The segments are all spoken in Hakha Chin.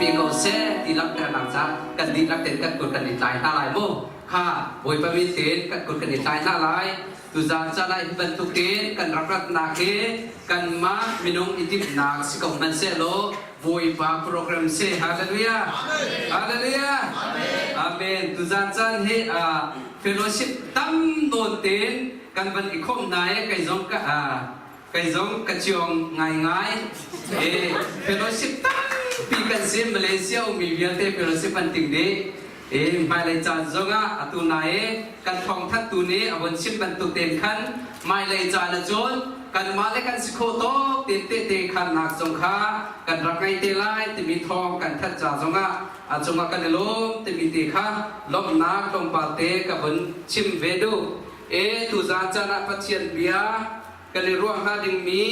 pe ko seh ti langhternak ca kan dihlak tein kan kut kan i tlai hna lai mu. Kha Bawipa min tein kan kut kan i tlai hna lai. Tuzaan caan ah hi bantukin kan rak ratnak hi kanmah minung i timhnak si ko hmanhsehlaw Bawipa program si. Hallelujah! Hallelujah! Amen. Tuzaan caan hi fellowship tam nawn tein kan van i khawmh hna i kei zong ka kei zong ka ciong ngaingai. E fellowship tampi kan si. Malaysia ummi vialte fellowship an ting dih. I hmailei caan zongah atu nai i kan thawngthanhtu nih a von chim bantuk tein khan hmailei caan ahcun kanmah le kan si khawh tawk tein tehte khannak zong kha kan rak ngei te lai timi thawng kan thanh ca zongah a cungah kan i lawm timi te kha lawmhnak tlawmpal te ka vun chim ve duh. E tuzaan caan ah Pathian bia kan i ruah hnga dingmi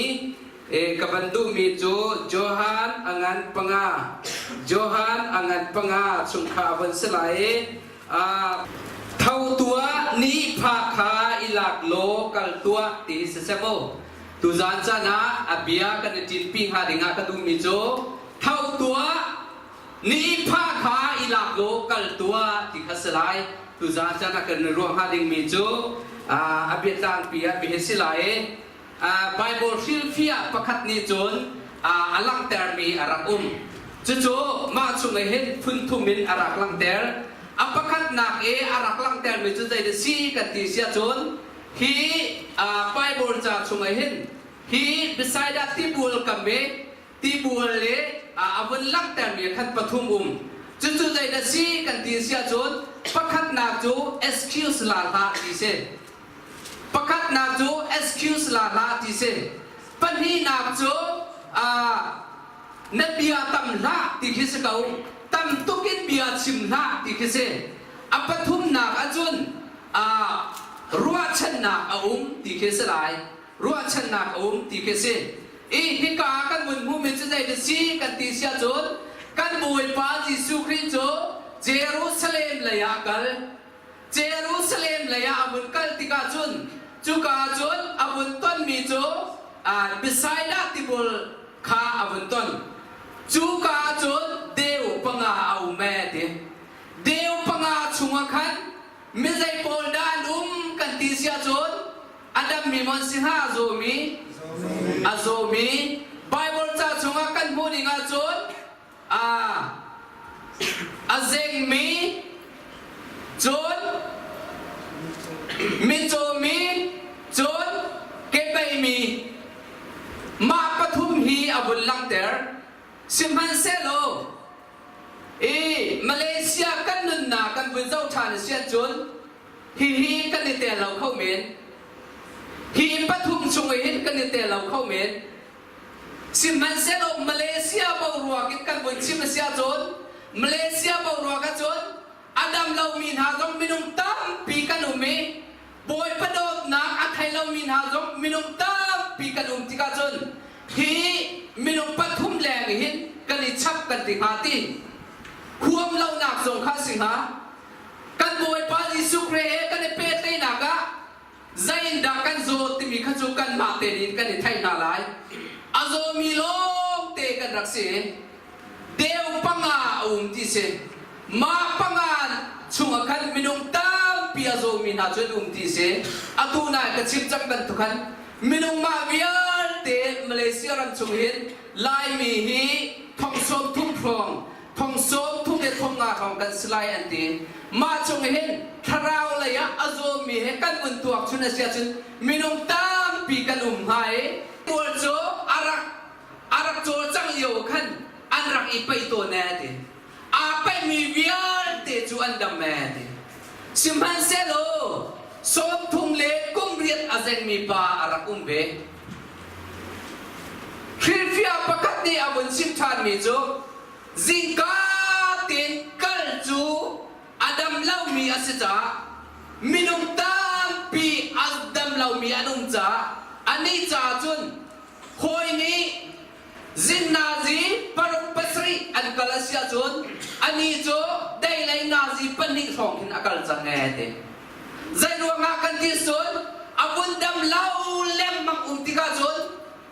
E, ka van duhmi cu Johan a ngan panga Johan a ngan panga chung kha a von si lai i tho tuah ni pha kha i lak law kal tuah ti si seh mu. Tuzaan caan ah a bia kan i ṭinpi hnga ding ah ka duhmi cu tho tuah ni pha kha i lak law kal tuah ti kha si lai. Tuzaan caan ah kan i ruah hnga dingmi cu a biatlangpi ah bihi si lai i Bible hrilhfiah pakhat nih cun a langhtermi a rak um. Cucu mah chung ah hin phun thum in a rak langhter. A pakhatnak i a rak langhtermi cu zeidah si kan ti si ahcun hi Bible ca chung ah hin hi Bethsaida tibual kam i tibual le a vun langhtermi khan pathum um. Cucu zeidah si kan ti si ahcun pakhatnak cu excuse la hlah ti si. Pakhatnak cu excuse la hlah ti si. Pahnihnak cu na bia tam hlah ti khi si ko. Tam tuk in bia chim hlah ti khi si. A pathumnak ahcun ruahchannak a um ti khi si lai. Ruahchannak a um ti khi si. I hika kan vun hmuhmi cu zei si kan ti si ahcun kan Bawipa Jesuh Khrih cu Jerusalem lei ah kal. Jerusalem lei ah a vun kal tikah cun cuka ah cun a vun tonmi cu Bethsaida tibual kha a vun ton. Cuka ah cun deu panga a um ee ti. Deu panga chungah khan mizei pawl dah an um kan ti si ahcun a dammi maw an si hnga a zawmi? A zawmi. Bible ca chungah kan hmuh ning ahcun A zengmi cun mitcawmi cun kebeimi mah pathum hi a vun langhter. Sihmanhsehlaw i Malaysia kan nunnak kan vun zoh ṭhan a si ahcun hihi kan i tel lo kho men. Hi pathum chung i hin kan i tel lo kho men. Sihmanhsehlaw Malaysia boruak in kan vun chim a si ahcun Malaysia boruak ahcun a dam lomi hna zong minung tampi kan um i Bawipa dawtnak a thei lomi hna zong minung tampi kan um tikah cun hi minung pathum leng hin kan i chap kan ti hnga ti huam lonak zong kha a si hnga. Kan Bawipa Jesuh Khrih he kan i pehtlaihnak ah Zeiindah kan zaw timi kha cu kanmah tein kan i theih hna lai. A zawmi lawngte kan rak si. Deu panga a um ti si. Mah panga chungah khan minung tampi a zawmi hna cu an um ti si. Atu nai ka chim cang bantuk khan minung mah vialte Malaysia ram chung hin Laimi hi thong sawm thum hrawng thong sawm thum le thong nga hrawng kan si lai an ti. Mah chung hin thlarau lei ah a zawmi he kan vun tuak chun a si ahcun minung tampi kan um hnga i pawl cu a rak a rak cawlcangh lio khan an rak i paih tawn ee ti. Aa paihmi vialte cu an dam ee ti. Sihmanhsehlaw sawm thum le kum riat a zengmi pa a rak um ve. Hrilhfiah pakhat nih a vun chim ṭhanmi cu zingka tein kal cu a dam lomi a si caah minung tampi a dam lomi an um caah anih caah cun hawi nih zinnazi paruk pasarih an kal a si ahcun anih cu deilei nazi pahnih hrawng khin a kal cang ee ti. Zei ruangah kan ti cun a vun dam lo lengmang um tikah cun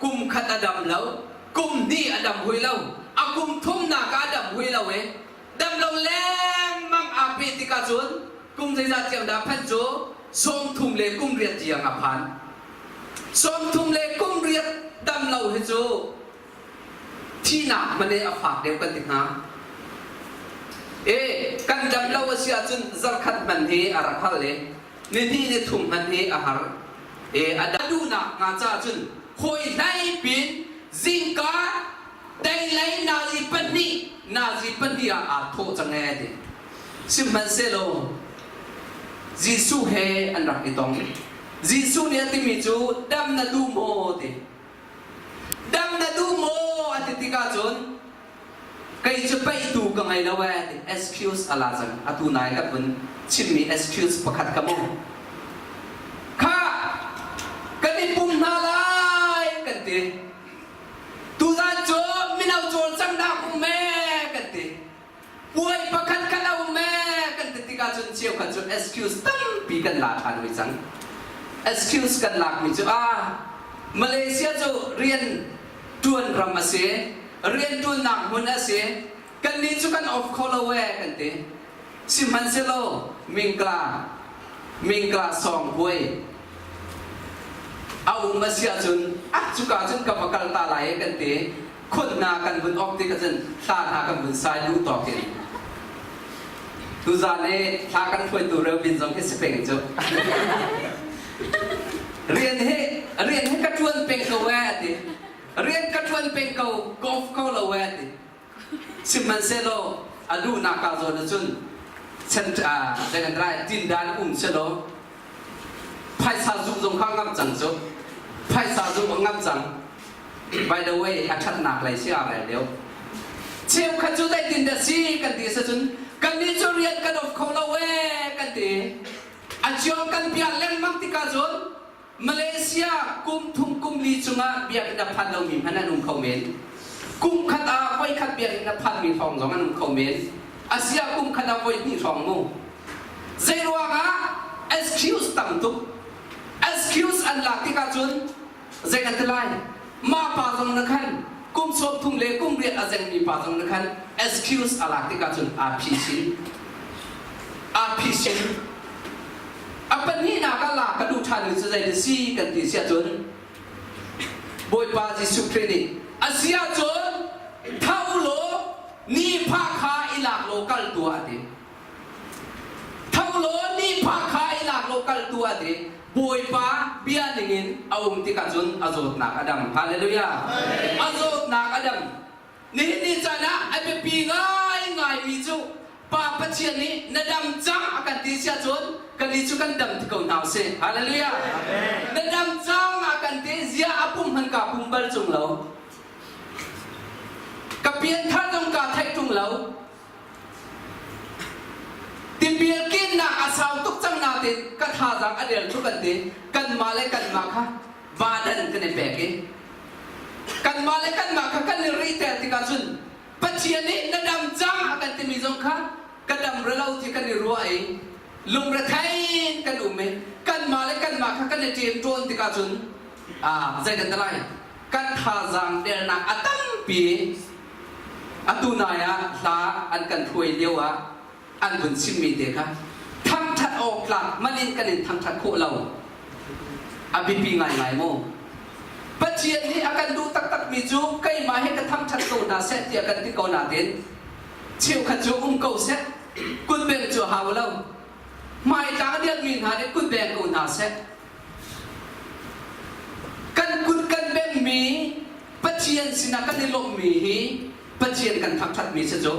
kum khat a dam lo, kum hnih a dam hui lo, a A kum thumnak ah dam hui lo i dam lo lengmang aa peh tikah cun kum zeizat tiang dah phanh cu 30 le kum riat tiang a phan. 30 le kum riat dam lo hi cu thihnak hmanh i a fak deuh kan ti hnga. E kan dam lo a si ahcun zarkhat hman hi a rak har le nihnih ni thum hman hi a har. E a duhnak hnga caah cun hawi hlei pin zingka Tenglei nazi pahnih nazi pahnih ah aa thawh cang ee ti. Sihmanhsehlaw Jesuh he an rak i tong. Jesuh nih a timi cu dam na duh maw ti. Dam na duh maw a ti tikah cun kei cu paihtu ka ngei lo ee ti excuse a la cang. Atu nai ka vun chimmi excuse pakhat ka mu. Kha kan i pum hna lai kan ti. Tuzan cu mino cawlcanghnak um ee kan ti. Puai pakhat khat a um ee kan ti tikah cun cheukhat cu excuse tampi kan la ṭhan hui cang. Excuse kan lakmi cu ah Malaysia cu rian ṭuan ram a si, rian ṭuannak hmun a si, kannih cu kan off kho lo ee kan ti. Sihmanhsehlaw mingkla mingkla sawng huai a um a si ahcun ah cuka cun ka va kal ta lai kan ti khun hna kan vun ok tik ahcun hla hna kan vun sai duh tawk in tuzan i thla kan hruaitu Reuben zong hi si peng cu rian hi rian hi ka ṭuan peng ko ee a ti rian ka ṭuan peng ko golf ko lo ee a ti Sihmanhsehlaw a duhnak ah zawn ahcun chan zei kan rai tindan um selaw phaisa zuk zong kha ngam cang cu phaisa zuk a ngam cang by the way a ṭhatnak lei si a rel deuh cheukhat cu zeitin dah si kan ti cun kannih cu rian kan of kho lo ee kan ti a ciong kan piah lengmang tikah cun Malaysia kum thum kum li chungah biakinn a phan lomi hmanh an um kho men. Kum khat ah voikhat biakinn a phanmi hrawng zong an um kho men. Asia kum khat ah voi hnih hrawng mu. Zeiruangah excuse tam tuk. Excuse an lak tikah cun zei kan ti lai? Mah pa zong na khan kum 30 le kum riat a zengmi pa zong na khan excuse a lak tikah cun aa phisin. Aa phisin. A pahnihnak ah la ka duh ṭhanmi cu zei si kan ti si ahcun Bawipa Jesuh Khrih nih a si ahcun tho law nipha kha i lak law kal tuah a ti. Tho law nipha kha i lak law kal tuah a ti. Bawipa bia ningin a um tikah cun a zawtnak a dam. Hallelujah. A zawtnak a dam. Nihin ni caan ah a biapi ngaingaimi cu Pa Pathian nih na dam cang a kan ti si ahcun kannih cu kan dam ti ko hna usih. Hallelujah. Na dam cang a kan ti zia a pum hman ka pum bal cung lo. Ka pianthar zong kaa theih ṭung lo. Tipil kinnak a sau tuk cang nain ka thazaang a rel tuk an ti. Kanmah le kanmah kha vadan kan i pek i kanmah le kanmah kha kan i rihter tikah cun Pathian nih na dam cang a kan timi zong kha ka dam relo ti kan i ruah i lungrethei in kan um i kanmah le kanmah kha kan i ṭemṭawn tikah cun zei kan ti lai kan thazaang dernak a tampi atu nai ah hla an kan hruai lio ah an vun chimmi te kha thangṭhat awk tlak hmanh in kan in thangṭhat khawh lo a biapi ngaingai maw Pathian nih a kan duh taktakmi cu keimah he ka thangṭhat ko hna seh tiah kan ti ko nain cheukhat cu um ko seh kutbeng cu hau lo hmaitlang a dialmi hna nih kutbeng ko hna seh kan kut kan bengmi Pathian sinah kan i lawmhmi hi Pathian kan thangṭhatmi si cu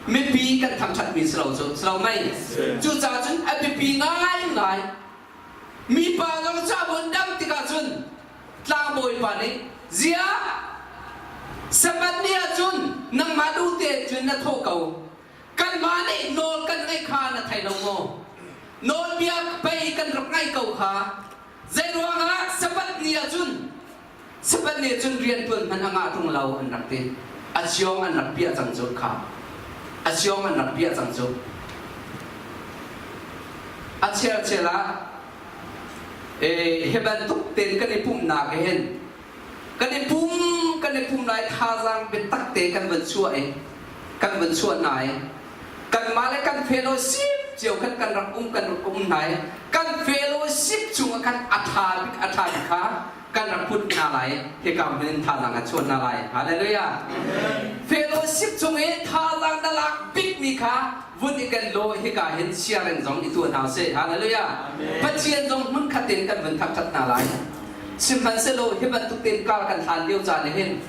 mipi kan thangṭhatmi si lo cu si lo mei cucaah cun a biapi ngaingai mipa zong cabun dam tikah cun tlangbawi pa nih zia Sabbath ni ah cun nangmah duh te cun na thawh ko kanmah nih nawl kan ngeih kha na thei lo maw nawlbia pei kan rak ngaih ko kha zei ruangah Sabbath ni ah cun Sabbath nih cun rianṭuan hmanh a ngah ṭung lo an rak ti. A siong an rak piah cang cu kha. A siong an rak piah cang cu. A chelchel ah hi bantuk tein kan i pumhnak hin Kan i pum kan i pum lai thazaang biatak te kan van chuah i kan van chuah hna i kanmah le kan fellowship cio khan kan rak um kan rak um hna i kan fellowship chungah khan a ṭha bik a ṭha bik kha kan rak put hna lai hika hmun in thazaang kan chuah hna lai. Hallelujah. Fellowship chung i thazaang na lak bikmi kha vun i ken law hika hin siareng zong i tuah hna usih. Hallelujah. Pathian zong hmunkhat in kan vun thangṭhat hna lai. Sihmanhsehlaw hi bantuk tein kar kan hlan lio caan ah hin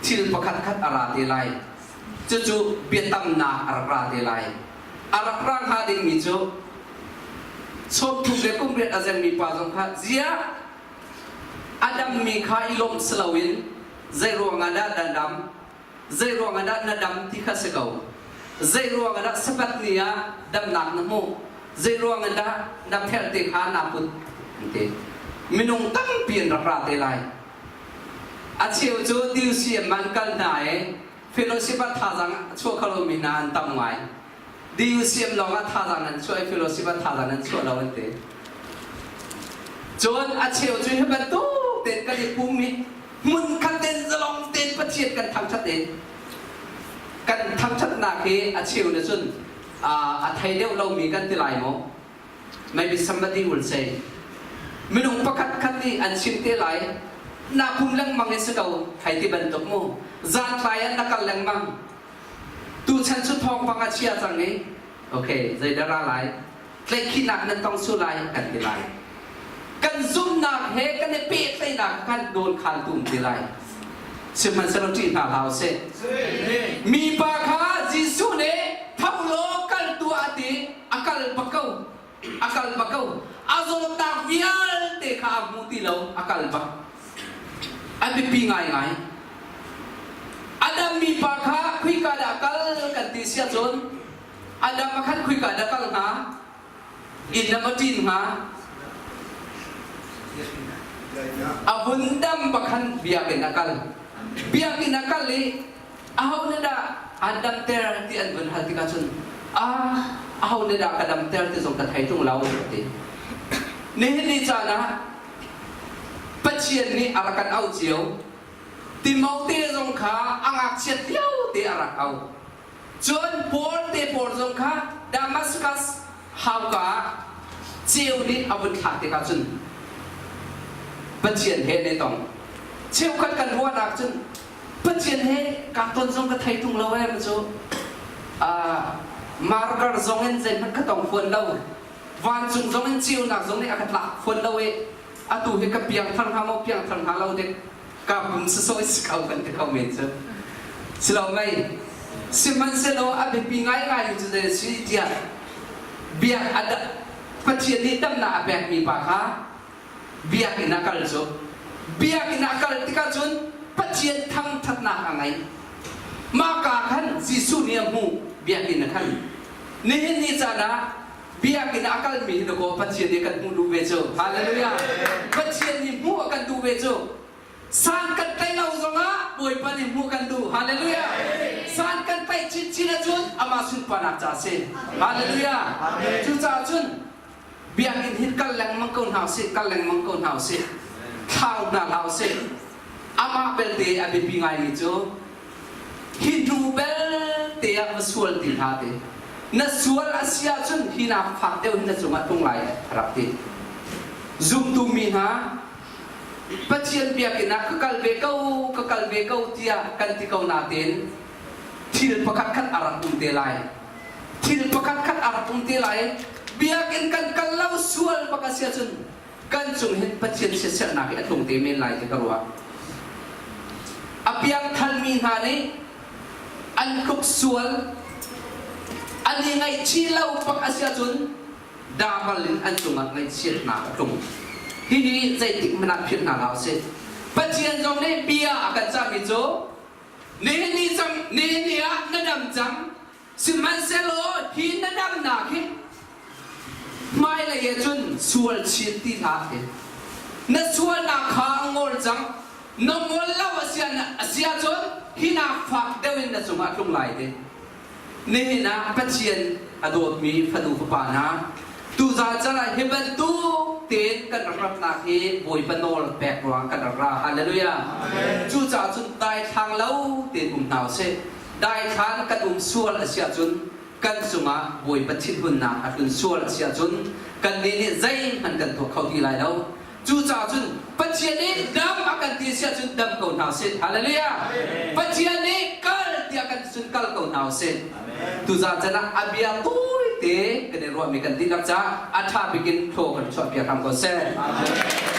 thil pakhat khat a ra te lai. Cucu biatamnak a rak ra te lai. A rak ra hnga dingmi cu sawmthum le kum riat a zengmi pa zong kha ziah a dammi kha i lawmh si loin zei ruangah dah na dam zei ruangah dah na dam ti kha si ko. Zei ruangah dah Sabbath ni ah damnak na hmuh? Zei ruangah dah na pherh te kha naa put? An ti. Minung tampi an rak ra te lai. A cheu cu DUCM ah an kal hna i fellowship ah thazaang a chuah kho lomi hna an tam ngai. DUCM lawng ah thazaang an chuah i fellowship ah thazaang an chuah lo an ti. Cun a cheu cu hi bantuk tein kan i pum i hmunkhat tein zalong tein Pathian kan thangṭhat i kan thangṭhatnak hi a cheu nih cun a thei deuh lomi kan ti lai maw? Maybe somebody will say, minung pakhat khat nih an chim te lai, na pum lengmang in si ko, hei ti bantuk mu. Zan tlai ah na kal lengmang. Tuchan cu thawngpang a chia cang i, okay, zeidah ra lai? Tlaihkhihnak nan tong su lai, kan ti lai. Kan zumhnak he kan i pehtlaihnak kan dawnkhantu um ti lai. Sihmanhsehlaw ṭih hna hlah usih. Mipa kha Jesuh nih tho law kal tuah a ti, a kal bak ko. A kal bak ko. A zawtnak vialte kha a hmu ti lo, a kal bak. A biapi ngaingai. A dammi pa kha khuika dah kal kan ti si ahcun a dam ah khan khuika dah kal hnga? Inn ah maw ṭin hnga? A vun dam bak khan biakinn a kal. Biakinn a kal i aho nih dah aan damter ti an vun hal tikah cun ah aho nih dah ka damter ti zong ka thei ṭung lo a ti. Nihin ni caan ah Pathian nih a rak kan auh cio. Timote zong kha a ngakchiat lio te a rak auh. Cun Paul te pawl zong kha Damascus hauka ah ceu nih a vun thlak tikah cun Pathian he an i tong. Cheukhat kan ruahnak cun Pathian he kaa ton zong ka thei tung lo ee cu margar zong in zeihmanh ka tong fawn lo. Vancung zong in ceunak zong nih a ka tlak fawn lo i atu hi ka piangthar hnga maw piangthar hnga lo dek ka pum sawsawh si ko kan ti kho men cu silo mei sihmanhsehlaw a biapi ngaingai cu zei si tiah biak a Pathian nih damnak a pekmi pa kha biakinn ah kal cu biakinn ah kal tikah cun Pathian thangthatnak a ngei mah ka khan Jesuh nih a hmuh biakinn ah khan nihin ni caan ah biakinn ah a kalmi hi dakaw Pathian nih kan hmuh duh ve cu. Hallelujah. Pathian nih hmuh a kan duh ve cu. San kan tlaih lo zongah Bawipa nih hmuh kan duh. Hallelujah. San kan tlaih chinchin ahcun amah sunparnak ca a si. Hallelujah. Cucaah cun biakinn hin kal lengmang ko hna usih, kal lengmang ko hna usih. Thlau hna hlah usih. Amah belte a biapi ngaimi cu Hi hnu belte ah va sual ti hlah ti. Na sual a si ahcun hi nak fak deuh hin na cungah tlung lai a rak ti. Zumtu mi hna Pathian biakinn ah ka kal ve ko, ka kal ve ko tiah kan ti ko nain thil pakhat khat a rak um te lai. Thil pakhat khat a rak um te lai. Biakinn kan kal lo sual bak a si ahcun kan cung hin Pathian chiatserhnak hi a tlung te men lai ti ka ruah. A piangtharmi hna nih an tluk sual, an i ngaihchih lo bak a si ahcun dabal in an cungah ngaihchiatnak a tlung. Hihi zeitik hmanh ah philh hna hlah usih. Pathian zong nih bia a kan cahmi cu nihin ni cang nihin ni ah na dam cang Sihmanhsehlaw hi na damnak hi hmailei ah cun sual chin ti hlah ti. Na sualnak kha a ngol cang. Na ngol lo a si a si ahcun hi nak fak deuh in na cungah tlung lai ti. Nihin ah Pathian a dawtmi fanu fapa hna, Tuzaan caan ah hi bantuk tein kan rak ratnak hi Bawipa nawl pek ruang kan rak ra. Hallelujah. Cucaah cun daithlang lo tein um hna usih. Daithlan kan um sual a si ahcun kan cungah Bawipa thinhunnak a tlun sual a si ahcun kannih nih zeihmanh kan tuah kho ti lai lo. Cucaah cun Pathian nih dam a kan ti si ahcun dam ko hna usih. Hallelujah. Pathian nih kal tiah kan ti cun kal ko hna usih. Tuzaan can ah a bia tawite kan i ruahmi kan dihlak caah a ṭha bik in thaw kan chuahpiak hram ko seh. Amen.